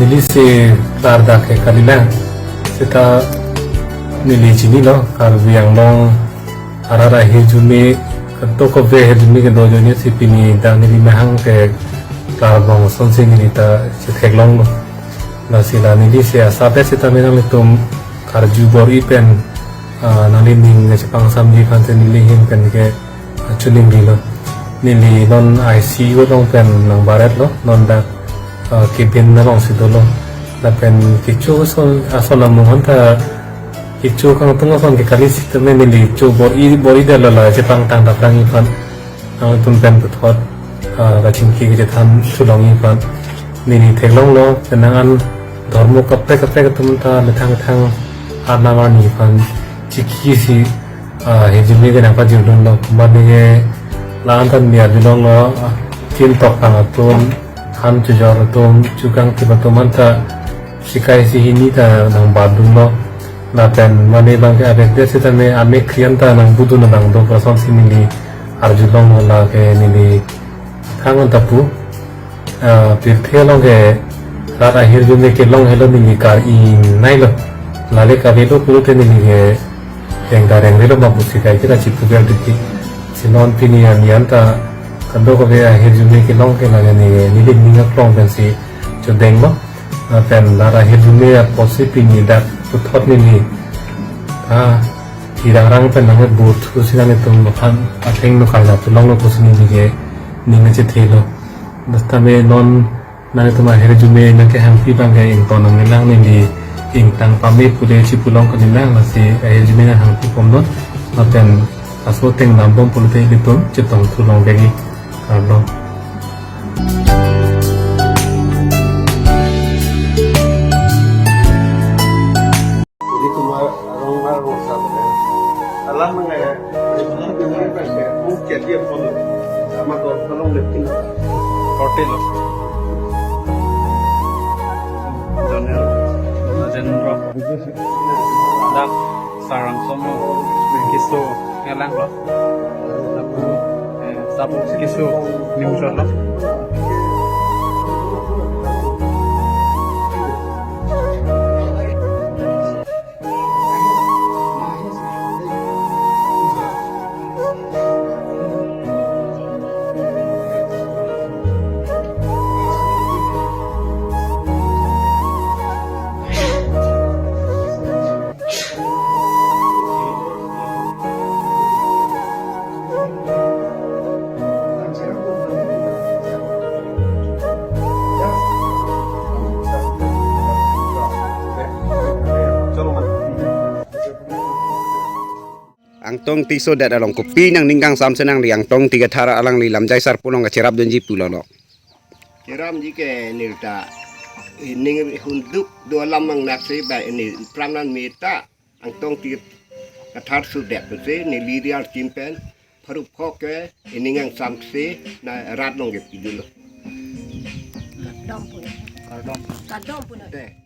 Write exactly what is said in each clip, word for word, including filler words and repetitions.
Neli si klardak ke kalilang. Seta neli chinilo, Karbi Anglong arat ahirjume, kadokave ahirjume kedo ajoine si pini dak neli mahang ke klarbom asonsi neli ta chetheklonglo. Lasi la neli si asap-et seta me nanglitum karju bor-i pen, ah, nanglining chepangsamji aphan si neli ahin pen ke, ah, chuning dilo. Neli non I C U along pen nangbaretlo, non dak, ah, cabin alongsi dolo. Lapen kecho ason, ason amung anta kecho kangtung ason ke kali sitame neli cho bor-i, bor-i detlo la chepangthang daprang aphan. Nangtum pen puthot, ah, kachingki kachethan sulong aphan. Neli theklonglo, penang an dhormo kaprek kaprek atum ta methang methang arnam arni aphan chiki si, ah, ahirjume ke nangpajirdunlo. Mane la-an ta neli arjulonglo, ah, chin tokpang atum, han chojor atum, chukang tip atum anta sikai si hini ta nangbadunlo. Lapen mane bang ke abek det sitame amek krian ta nangbudun abang do pu asonsi neli arjulonglo, lake neli thang anta pu, ah, pirthe along ke rat ahirjume kelong helo neli kar-i nailo. Lale kavelo pulote neli ke rengda rengrelo ma pusi kaike ta chipuver diki. Si non pini arni anta kadokave ahirjume kelong ke lake neli, neli ning aklong pensi chodenglo. Lapen rat ahirjume apotsi pini dak puthot neli, ah, irangrang pen nangkebur thusi nanglitum aphan atheng no karjap chelonglo pusi neli ke ning kachethelo. Sitame non nanglitum ahirjume nangkehangpi abang ke ington nangnelang, neli ingtang pame pule chipulong kalilang, lasi ahirjume nanghangpi bomnon. Lapen laso ateng dambom pulote ilitum chetong thulong degi. Kardom. Ini cuma rong arong sabe. Alam mana ya? Ini pakai mungkin dia pun sama kalau tolong dia tinggal. Hotel. General. General. Dak sarang somo keso ngelanglo. Lapu, eh, sapu keso nimsolo. Angtong Tisso det along kopi nangning kangsam si nangli Angtong Tisso athar alangli lamjai sarpo along kacherapdunji pulo lo. Cherapji ke neli ta, eh, ning hunduk do alam nangnak si ba ini pramnan meta Angtong Tisso athar sudet si neli riar chimpen pharup khok ke ining angsam si na rat along ke pidunlo. Kardom pun. Kardom. Kardom pun. Te.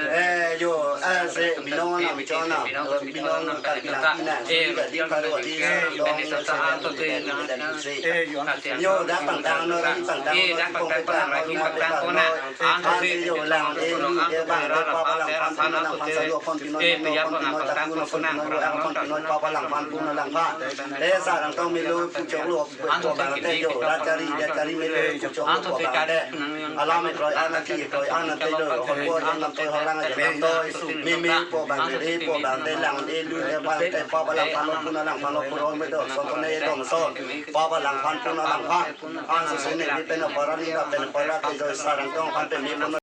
Eh, yo, ah, se, binong na, michong na, binong na, kaki na, kina, eh, di, di, paro, di, eh, dong, sa, sa, sa, to, te, na, na, eh, yo, yo, da, pangtang, no, di, pangtang, eh, no, da, di, pangtang, pangtang, pangtang, pangtang, pangtang, pangtang, ah, se, yo, lang, eh, lu, eh, bang, eh, pa, pa, lang, pan, pun, lang, pan, sa, yo, pan, pino, eh, pino, ya, pan, pino, pangtang, tak, pun, pangtang, pino, pangtang, eh, pan, pino, pa, pa, lang, pan, pun, lang, pan. Eh, sa, lang, tong, mi, lu, pu, chok, lu, Ang to pua bang te jo, rat chari, rat chari me le, kuchong ang to pua bang te. Alam me kroi an, ki kroi an te jo, ko ko yang nam te ho lang ja to, mi mi pua bang te, pua bang te lang te, lu te bang te, pa pa lang pan lo, pun lang pan lo, pun me do, so ko ne do so, pa pa lang pan, pun lang pan. An so se ne mi pen para ni na pen para te jo, sarang tong pan te mi pun